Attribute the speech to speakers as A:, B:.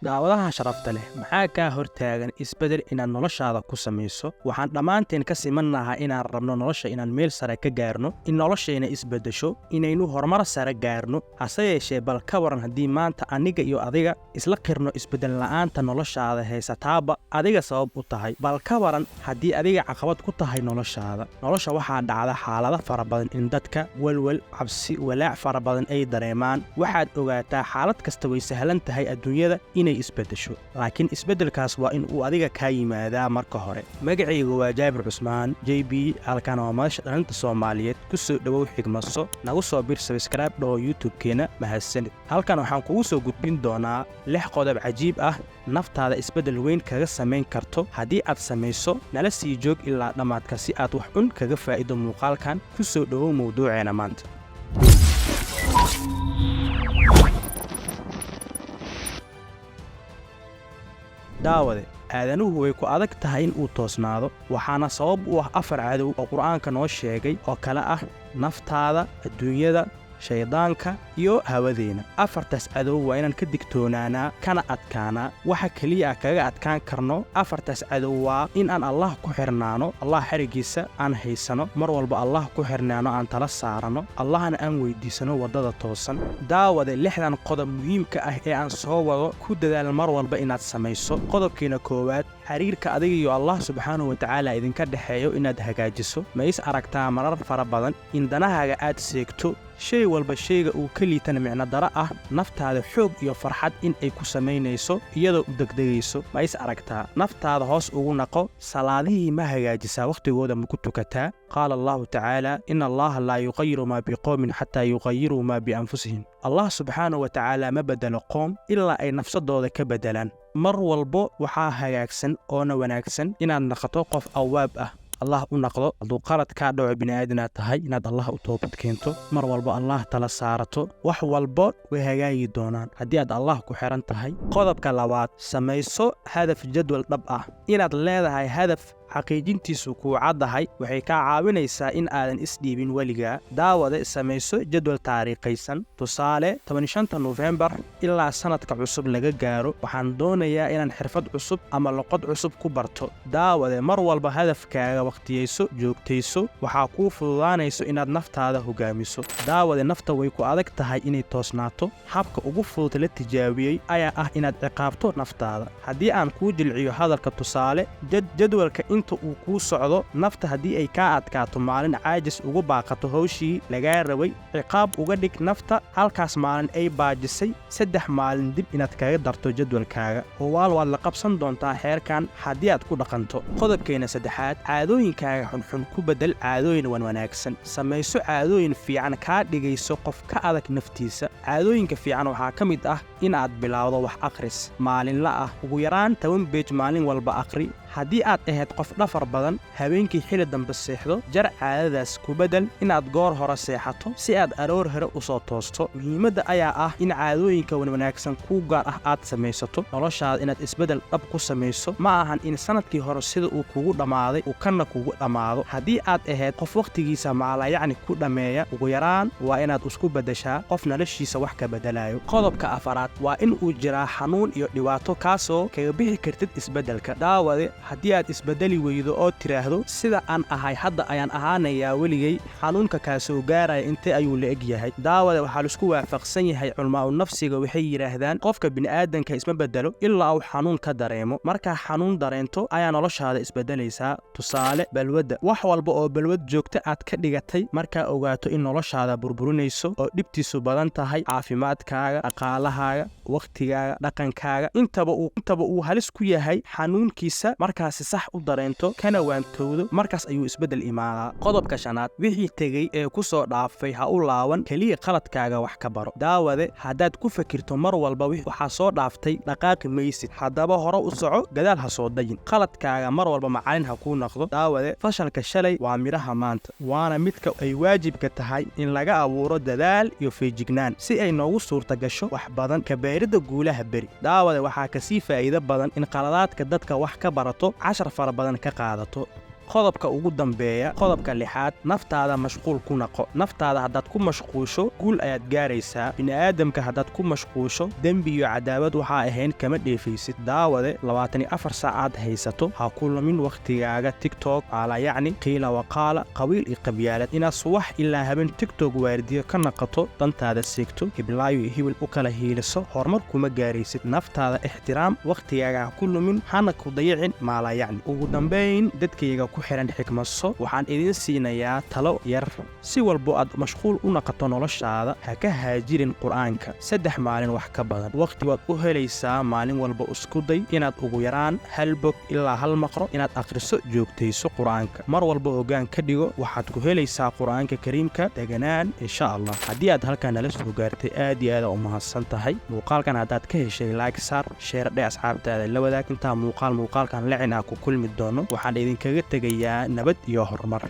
A: Daawadaha sharafta leh, maxaa kaa hortaagan isbeddel inaad noloshaada ku samayso? Waxaan dhammaanteen ka simannahay inaan rabno nolosha inaan meel sare ka gaarno, in noloshayna isbeddesho, inaynu horumar sare gaarno. Hase yeeshee, bal ka waran haddii maanta aniga iyo adiga isla qirno isbeddel la'aanta noloshaada haysataaba adiga sabab u tahay? Bal ka waran haddii adiga caqabad ku tahay noloshaada? Nolosha waxaa dhacda xaalado fara badan in dadka welwel, cabsi, walaac fara badan ay dareemaan. Waxaad ogaataa, xaalad kasta way sahlan tahay adduunyada inay isbeddesho, laakiin isbeddelkaas waa in uu adiga kaa yimaadaa marka hore. Magacaygu waa Jaabir Cusmaan J B. Halkan waa Madasha Dhalinta Soomaaliyeed. Ku soo dhowow Xigmaso, nagu soo bir, subscribe dhaho YouTube-keenna. Mahadsanid. Halkan waxaan kugu soo gudbin doonaa 6 qodob cajiib ah, naftaada isbeddel weyn kaga samayn karto haddii aad samayso. Nala sii joog ilaa dhammaadka si aad wax un kaga faa'iido muuqaalkan. Ku soo dhowow mawduuceena maanta. Daawade, aadanuhu way ku adag tahay in uu toosnaado, waxaana sabab u ah afar cadow oo Qur'aanka noo sheegay oo kale ah naftaada, adduunyada, shayddaanka iyo hawadeenna. Afartaas cadow waa inaan ka digtoonaanaa kana adkaanaa. Waxa keliya ah kaga adkaan karno afartaas cadow waa in aan Allah ku xirnaano, Allah xerigiisa aan haysano, mar walba Allah ku xirnaano, aan tala saarano, Allahna aan weyddiisano waddada toosan. Daawade, 6dan qodob muhiimka ah ee aan soo wado ku dadaal mar walba inaad samayso. Qodobkiina koowaad: xiriirka adiga iyo Allah subxaanahu watacaala idinka dhexeeyo inaad hagaajiso. Ma is aragtaa marar fara badan in danahaaga aad seegto, shay walba shayga uu ka liitana micnodaro ah, naftaada xoog iyo farxad in ay ku samaynayso iyadoo u degdegayso? Ma is aragtaa? Naftaada hoos ugu naqo. Salaadihii ma hagaajisaa? Wakhtigooda ma ku tukataa? Qaala Allahu tacaala: "Ina Allaha laa yuqayiru maa biqowmin xataa yuqayiruu maa bianfusihim." Allah subxaanahu wa tacaala ma beddelo qoom ilaa ay nafsadooda ka beddelaan. Mar walbo waxaa hagaagsan oona wanaagsan inaad naqato qof awaab ah, Allah u naqdo. Hadduu qalad kaa dhaco, bini'aadinaad tahay, inaad Allah u toobad keento, mar walba Allah tala saarato, wax walbo way hagaagi doonaan haddii aad Allah ku xiran tahay. Qodobka labaad: samayso hadaf, jadwal dhab ah. Inaad leedahay hadaf xaqiijintiisu kuu caddahay waxay kaa caawinaysaa in aadan isdhiibin weligaa. Daawade, samayso jadwal taariikhaysan. Tusaale, 15-ta Nofembar ilaa sannadka cusub laga gaaro waxaan doonayaa inaan xirfad cusub ama luqad cusub ku barto. Daawade, mar walba hadafkaaga wakhtiyayso, joogtayso, waxaa kuu fududaanayso inaad naftaada hogaamiso. Daawade, nafta way ku adag tahay inay toosnaato. Habka ugu fudud la tijaabiyey ayaa ah inaad ciqaabto naftaada. Haddii aan kuu jilciyo hadalka, tusaale, jadwalka inta uu kuu socdo, nafta haddii ay kaa adkaato, maalin caajis ugu baaqato hawshii lagaa rabay, ciqaab uga dhig nafta halkaas maalin ay baajisay 3 maalin dib inaad kaga darto jadwalkaaga. Huwaal waad la qabsan doontaa xeerkan haddii aad ku dhaqanto. Qodobkeena saddexaad: caadooyinkaaga xunxun ku beddel caadooyin wanwanaagsan. Samayso caadooyin fiican kaa dhigayso qof ka adag naftiisa. Caadooyinka fiican waxaa ka mid ah in aad bilaawdo wax akhris maalinla ah, ugu yaraan 10 page maalin walba akhri. Haddii aad ahayd qof dhafar badan, habeenkii xili dambe seexdo, jar caadadaas, ku beddel inaad goor hore seexato si aad aroor hore u soo toosto. Muhiimadda ayaa ah in caadooyinka wanwanaagsan kuu gaar ah aad samaysato. Noloshaada inaad isbeddel dhab ku samayso ma ahan in sannadkii hore sida uu kugu dhammaaday uu kanna kugu dhammaado. Haddii aad ahayd qof wakhtigiisa maalayacni ku dhammeeya, ugu yaraan waa inaad isku beddeshaa qof noloshiisa wax ka beddelayo. Qodobka afaraad waa in uu jiraa xanuun iyo dhibaato kaasoo kaga bixi kartid isbeddelka. Daawade, haddii aad isbeddeli weydo oo tidhaahdo, "Sida aan ahay hadda ayaan ahaanayaa weligay," xanuunka kaasoo gaaraya intee ayuu la eg yahay? Daawade, waxaa laisku waafaqsan yahay, culmaa'u nafsiga waxay yidhaahdaan, qofka bini'aadanka isma beddelo ilaa uu xanuun ka dareemo. Markaa xanuun dareento ayaa noloshaada isbeddelaysaa. Tusaale, balwadda, wax walba oo balwad joogto aad ka dhigatay, markaa ogaato in noloshaada burburinayso oo dhibtiisu badan tahay, caafimaadkaaga, dhaqaalahaaga, wakhtigaaga, dhaqankaaga, intaba uu halis ku yahay xanuunkiisa, markaasi sax u dareento kana waantowdo, markaas ayuu isbeddel imaadaa. Qodobka shanaad: wixii tegey ee ku soo dhaafay ha u laaban, keliya qaladkaaga wax ka baro. Daawade, haddaad ku fakirto mar walba waxaa soo dhaaftay, dhaqaaqi maysid. Haddaba hore u soco, gadaal ha soo dayin. Qaladkaaga mar walba macalin ha kuu noqdo. Daawade, fashalka shalay waa midhaha maanta, waana midka ay waajibka tahay in laga abuuro dadaal iyo feejignaan si ay noogu suurta gasho wax badan kabeeridda guulaha beri. Daawade, waxaa kasii faa'iido badan in qaladaadka dadka wax ka barato, cashar fara badan ka qaadato. Qodobka ugu dambeeya, qodobka lixaad: naftaada mashquul ku naqo. Naftaada haddaad ku mashquusho, guul ayaad gaaraysaa. Bini'aadamka haddaad ku mashquusho, dembi iyo cadaawad waxaa ahayn kama dheefaysid. Daawade, 24 saacaad haysato, ha ku lumin wakhtigaaga TikTok, yacni qiila waqaala, qabiil iyo qabyaalad. Inaad subax ilaa habeen TikTok waardiyo ka naqato, dantaada seegto, hiblaayo iyo hibil u kala hiiliso, horumar kuma gaaraysid. Naftaada ixtiraam, wakhtigaaga ha ku lumin, hana ku dayicin maalaa yacni. Ugu dambayn, dadkayga ku xihan Xikmadso, waxaan idiin siinayaa talo yar. Si walbo aad mashquul u naqato noloshaada, ha ka haajirin Qur'aanka 3 maalin wax ka badan. Wakhti waad u helaysaa. Maalin walba isku day inaad ugu yaraan hal bog ilaa hal maqro inaad akhriso. Joogtayso Qur'aanka, mar walba hoggaan ka dhigo. Waxaad ku helaysaa Qur'aanka Kariimka deganaan, insha Allah. Haddii aad halkan nala soo gaartay, aad iyo aada u mahadsan tahay. Muuqaalkan haddaad ka heshay, like saar, share dhe, asxaabtaada la wadaag. Intaa muuqaalkan lecin ah ku kulmi doono, waxaan idinkaga tegayaa nabad iyo horumar.